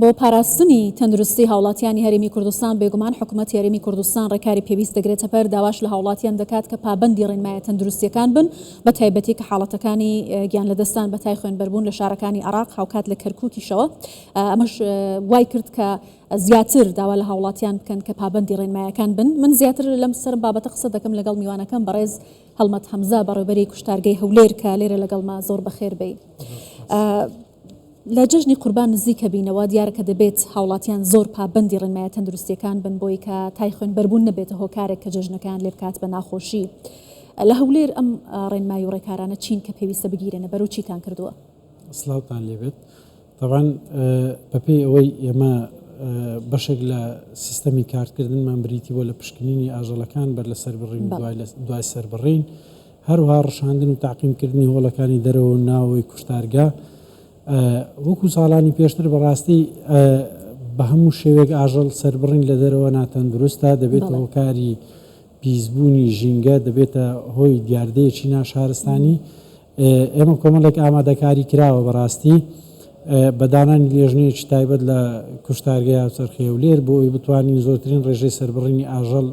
بۆ پاراستنی تەندروستی هاوڵاتیانی هەرێمی کوردستان، بێگومان حکومەتی هەرێمی کوردستان ڕێکاری پێویست دەگرێتەبەر، داواش لە هاوڵاتیان دەکات کە پابەندی ڕێنمایە تەندروستییەکان بن، بەتایبەتی کە حاڵەتەکانی گیانلەدەستدان بە تای خوێنبەربوون لە شارەکانی عێراق هاوکات لە کەرکوکیشەوە، ئەمەش وای کرد کە زیاتر داوا لە هاوڵاتیان بکەن کە پابەندی ڕێنمایەکان بن. من زیاتر لەم سەر بابەتە قسە دەکەم لەگەڵ میوانەکەم بەڕێز هەڵمەت هەمزە بەڕێوبەری کوشتارگەی هەولێر کە لێرە لەگەڵمە، زۆر بەخێر بێی. لە جەژنی قوربان نزیکە بینەوە، دیارە کە دەبێت هاوڵاتیان زۆر پابەندی ڕێنمایە تەندروستییەکان بن بۆی کە تای خوێنبەربوون نەبێتە هۆکارێک کە جەژنەکەیان لێ بکات بە ناخۆشی. لە هەولێر ئەم ڕێنمایی و ڕێکارانە چین کە پێویستە بگیرێنە بەر و چیتان کردووە؟ سڵاوتان لێبێت. تەبعەن بەپێی ئەوەی ئێمە بەشێک لە سیستەمی کارکردنمان بریتی بووە لە پشکنینی ئاژەڵەکان بەر لە سەربڕین و دوای سەربڕین، هەروەها ڕشاندن و تەعقیمکردنی هۆڵەکانی دەرەوە و ناوەوەی کوشتارگە. وەکو ساڵانی پێشتر بەڕاستی بە هەموو شێوەیەک ئاژەڵ سەربڕین لە دەرەوە ناتەندروستە، دەبێتە هۆکاری پیسبوونی ژینگە، دەبێتە هۆی دیاردەیەکی ناشارستانی. ئێمە کۆمەڵێک ئامادەکاری کراوە بەڕاستی بە دانانی لێژنەیەکی تایبەت لە کوشتارگەی هاوچەرخی هەولێر بۆ ئەوەی بتوانین زۆرترین ڕێژەی سەربڕینی ئاژەڵ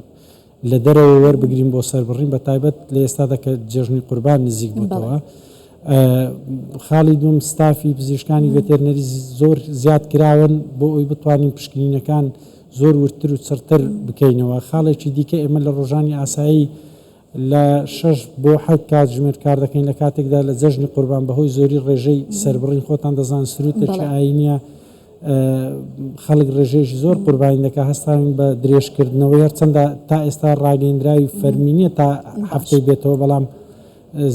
لە دەرەوە وەربگرین بۆ سەربڕین بە تایبەت لە ئێستادا کە جێژنی قوربان نزیک بووتەوە. خاڵی دووەم ستافی پزیشکانی ڤێتێرنەری زۆر زیاد کراون بۆ ئەوی بتوانین پشکنینەکان زۆر وردتر و چڕتر بکەینەوە. خاڵێکی دیکە ئێمە لە ڕۆژانی ئاسایی لە شەش بۆ حەوت کاتژمێر کار دەکەین لە کاتێکدا لە جەژنی قوربان بەهۆی زۆری ڕێژەی سەربڕین خۆتان دەزان سروتێکی ئاینیە خەڵک ڕێژەیەکی زۆر قوربانی دەکات هەستاوین بە درێژکردنەوەی هەرچەندە تا ئێستا ڕاگەیەندراوی فەرمی نییە تا هەفتەی بێتەوە بەڵام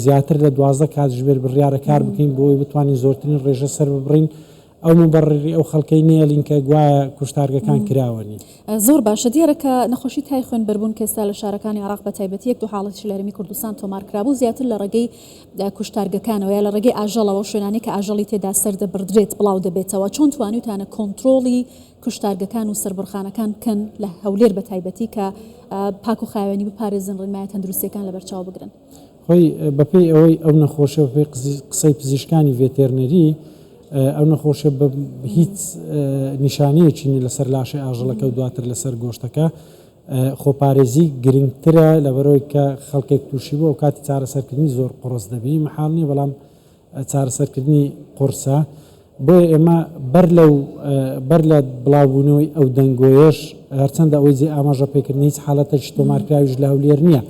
زیاتر لە 12 کاتژمێر بڕیارە کار بکەین بۆ ئەوەی بتوانین زۆرترین ڕێژە سەر ببڕین ئەو موبەڕیڕی ئەو خەڵکەی نەیەڵین کە گوایە کوشتارگەکان کراوە نین. زۆر باشە دیارە کە نەخۆشی تای خوێن بەربوون کە ئێستا لە شارەکانی عێراق بە تایبەتی یەک دوو حاڵەتیش لە هەرێمی کوردستان تۆمار کرابوو زیاتر لە ڕێگەی کوشتارگەکانەوە یا لە ڕێگەی ئاژەڵەوە ئەو شوێنانەی کە ئاژەڵی تێدا سەردەبڕدرێت بڵاو دەبێتەوە چۆن توانیوتانە کۆنترۆڵی کوشتارگەکان و سەربڕخانەکان بکەن لە هەولێر بە تایبەتی کە پاک و خاوێنی بپارێزن ڕێنمایە تەندروستیەکان لەبەرچاو بگرن؟ خۆی بەپێی ئەوەی ئەو نەخۆشیە بەپێی قسەی پزیشکانی ڤێتێرنەری ئەو نەخۆشیە بە هیچ نیشانەیەکی نیە لەسەر لاشەی ئاژەڵەکە و دواتر لەسەر گۆشتەکە خۆپارێزی گرنگترە لەبەرەوەی کە خەڵکێک تووشی بوو ئەو کاتی چارەسەرکردنی زۆر قوڕس دەبی مەحاڵ نییە بەڵام چارەسەرکردنی قورسە، بۆیە ئێمە بەر لەو بەر لە بڵاوبوونەوەی ئەو دەنگۆیەش هەرچەندە ئەوەی جێی ئاماژە پێکردنە هیچ حاڵەتێکی تۆمارکراویش لە هەولێر نییە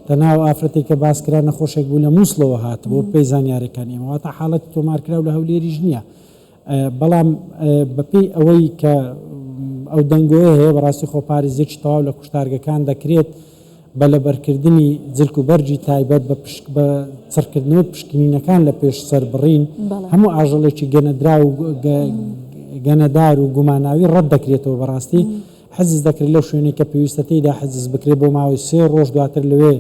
تەنها ئەو ئافرەتێک کە باس کرا نەخۆشێک بوو لە مووسڵەوە هاتبوو بەپێی زانیارەکانی ئێمە واتە حاڵەتی تۆمارکراو لە هەولێریش نییە بەڵام بەپێی ئەوەی کە ئەو دەنگۆیە هەیە بەڕاستی خۆپارێزیەکی تەواو لە کوشتارگەکان دەکرێت بە لەبەرکردنی جلک و بەرگی تایبەت بە پشک بە چڕکردنەوەی پشکنینەکان لە پێش سەربڕین هەموو ئاژەڵێکی گەنەدراو و گەنەدار و گوماناوی ڕەت دەکرێتەوە بەڕاستی حجز دەکرێت لەو شوێنەی کە پێویستە تێیدا حجز بکرێت بۆ ماوەی سێ ڕۆژ دواتر لەوێ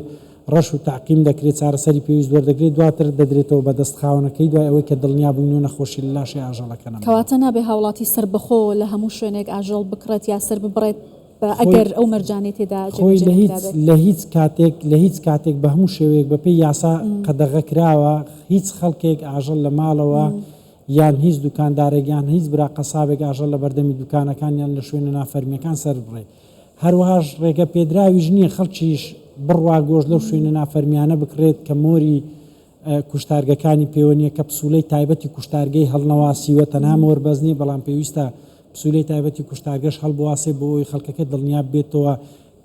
ڕەش و تەعقیم دەکرێت چارەسەری پێویست وەردەگرێت دواتر دەدرێتەوە بە دەست خاوەنەکەی دوای ئەوەی کە دڵنیا بووینەوە نەخۆشی لە لاشەی ئاژەڵەکە نەماوە. کەواتە نابێ هاوڵاتی سەربەخۆ لە هەموو شوێنێک ئاژەڵ بکڕێت یا سەر ببڕێت بە ئەگەر ئەو مەرجانەی تێدا خۆی لە هیچ لە هیچ کاتێک لە هیچ کاتێک بە هەموو شێوەیەک بە پێی یاسا قەدەغە کراوە هیچ خەڵکێک ئاژەڵ لە ماڵەوە یان هیچ دوکاندارێک یان هیچ برا قەسابێک ئاژەڵ لە بەردەمی دوکانەکان یان لە شوێنە نافەرمیەکان سەر بڕێت هەروەهاش ڕێگە پێدراویش نییە خەڵکیش بڕوا گۆشت لەو شوێنە نافەرمیانە بکڕێت کە مۆری کوشتارگەکانی پێوە نییە کە پسوولەی تایبەتی کوشتارگەی هەڵنەواسیوە، تەنها مۆر بەس نییە، بەڵام پێویستە پسوولەی تایبەتی کوشتارگەش هەڵبواسێ بۆ ئەوەی خەڵکەکە دڵنیا ببێتەوە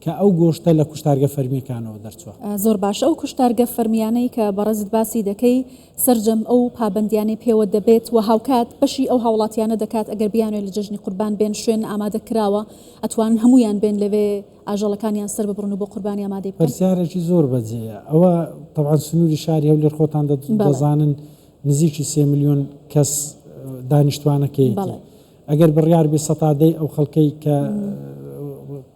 کە ئەو گۆشتە لە کوشتارگە فەرمییەکانەوە دەرچووە. زۆر باشە ئەو کوشتارگە فەرمییانەی کە بەڕێزت باسی دەکەی سەرجەم ئەو پابەندیانەی پێوە دەبێت و هاوکات بەشی ئەو هاوڵاتیانە دەکات ئەگەر بیانەوێت لە جەژنی قوربان بێن شوێن ئامادە کراوە ئەتوانن هەموویان بێن لەوێ ئاژەڵەکانیان سەر ببڕن و بۆ قوربانی ئامادەی بکەن؟ پرسیارێکی زۆر بەجێیە. ئەوە تەبعەن سنووری شاری هەولێر خۆتان دەزانن نزیکی سێ ملیۆن کەس دانیشتوانەکەیەتی. ئەگەر بڕیار بێ سەتا دەی ئەو خەڵکەی کە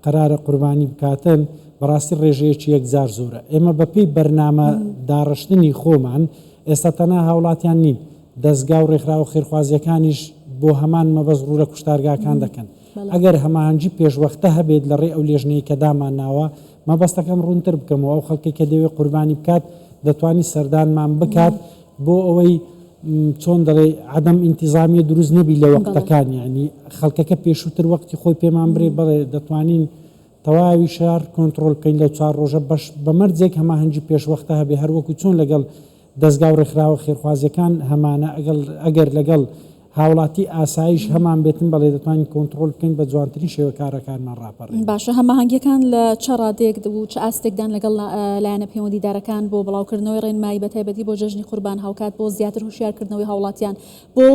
قەرارە قوربانی بکاتن بەڕاستی ڕێژەیەکی یەکجار زۆرە. ئێمە بەپێی بەرنامە داڕشتنی خۆمان ئێستا تەنها هاوڵاتیان نین، دەزگا و ڕێکخراوە خێرخوازییەکانیش بۆ هەمان مەبەست ڕوو لە کوشتارگاکان دەکەن. ئەگەر هەماهەنگی پێشوەختە هەبێت لە ڕێی ئەو لێژنەی کە دامانناوە، مەبەستەکەم ڕوونتر بکەمەوە، ئەو خەڵکەی کە دەیەوێت قوربانی بکات دەتوانی سەردانمان بکات بۆ ئەوەی چۆن دەڵێی عەدەم ئینتیزامیە دروست نەبی لە وەقتەکان یانی خەڵکەکە پێشووتر وەقتی خۆی پێمان برێ بەڵێ دەتوانین تەواوی شار کۆنتڕۆل بکەین لەو چوار ڕۆژە بەش بە مەرجێک هەماهەنگی پێشوەختە هەبێ هەروەکو چۆن لەگەڵ دەزگا و ڕێکخراوە خێرخوازیەکان هەمانە ئەگەڵ ئەگەر لەگەڵ هاوڵاتی ئاسایش هەمان بێتن بەڵێ دەتوانین کۆنتڕۆل بکەین بە جوانترین شێوە کارەکانمان ڕاپەڕێنین. باشە هەماهەنگیەکان لە چ ڕادەیەک و چ ئاستێکدان لەگەڵ لایەنە پەیوەندیدارەکان بۆ بڵاوکردنەوەی ڕێنمایی بەتایبەتی بۆ جەژنی قوربان هاوکات بۆ زیاتر هۆشیارکردنەوەی هاوڵاتیان بۆ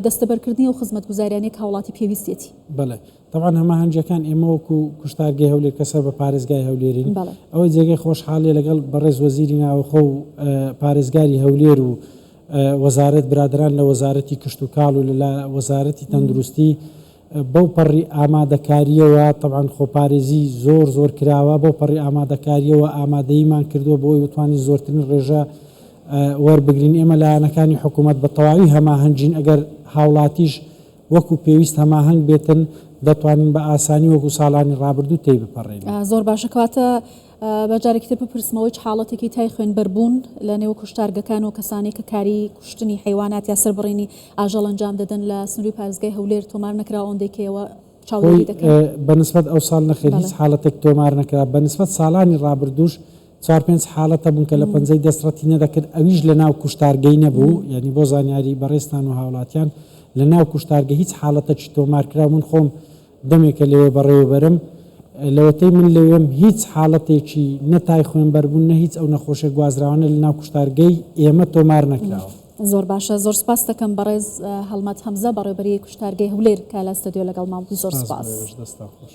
دەستەبەرکردنی ئەو خزمەتگوزاریانەی کە هاوڵاتی پێویستیەتی؟ بەڵێ تەبعەن هەماهەنگیەکان ئێمە وەکو کوشتارگەی هەولێر کە سەر بە پارێزگای هەولێرین ئەوەی جێگەی خۆشحاڵیە لەگەڵ بەڕێز وەزیری ناوەخۆ و پارێزگاری هەولێر و وەزارەت برادەران لە وەزارەتی کشتوکاڵ و لە وەزارەتی تەندروستی بەو پەڕی ئامادەکاریەوە تەبعەن خۆپارێزی زۆر زۆر کراوە بەو پەڕی ئامادەکاریەوە ئامادەییمان کردووە بۆ ئەوەی بتوانین زۆرترین ڕێژە وەربگرین ئێمە لایەنەکانی حکوومەت بە تەواوی هەماهەنگین ئەگەر هاوڵاتیش وەکو پێویست هەماهەنگ بێتن دەتوانین بە ئاسانی وەکو ساڵانی ڕابردوو تێی بپەڕێنین. زۆر باشە کەواتە با جارێکی تر بپرسمەوە هیچ حاڵەتێکی تای خوێنبەربوون لە نێو کوشتارگەکان و کەسانەی کە کاری کوشتنی حەیوانات یا سەربڕینی ئاژەڵ ئەنجام دەدەن لە سنووری پارێزگای هەولێر تۆمار نەکراوە ئەوەندەی کە ئێوە چاودێری خۆی دەکەن؟ بە نسبەت ئەو ساڵ نەخێر بەڵێ. هیچ حاڵەتێک تۆمار نەکرا بە نسبەت ساڵانی ڕابردووش چوار پێنج حاڵەت هەبوون کە لە پەنجەی دەست ڕەتی نەدەکرد ئەویش لە ناو کوشتارگەی نەبوو یانی بۆ زانیاری بەڕێزتان و هاوڵاتیان لە ناو کوشتارگە هیچ حاڵەتەکی تۆمار کراو من خۆم دەمێکە لەوێ بەڕێوەبەرم لەوەتەی من لەوێم هیچ حاڵەتێکی نە تای خوێنبەربوون نە هیچ ئەو نەخۆشیە گوازراوانە لە ناو کوشتارگەی ئێمە تۆمار نەکراوە. زۆر باشە زۆر سوپاست دەکەم بەڕێز هەڵمەت هەمزە بەڕێوەبەری کوشتارگەی هەولێر کە لە ستۆدیۆ لەگەڵمان بووی زۆر سوپاس بۆ سوپاس. ئێوەش دەستتان خۆش.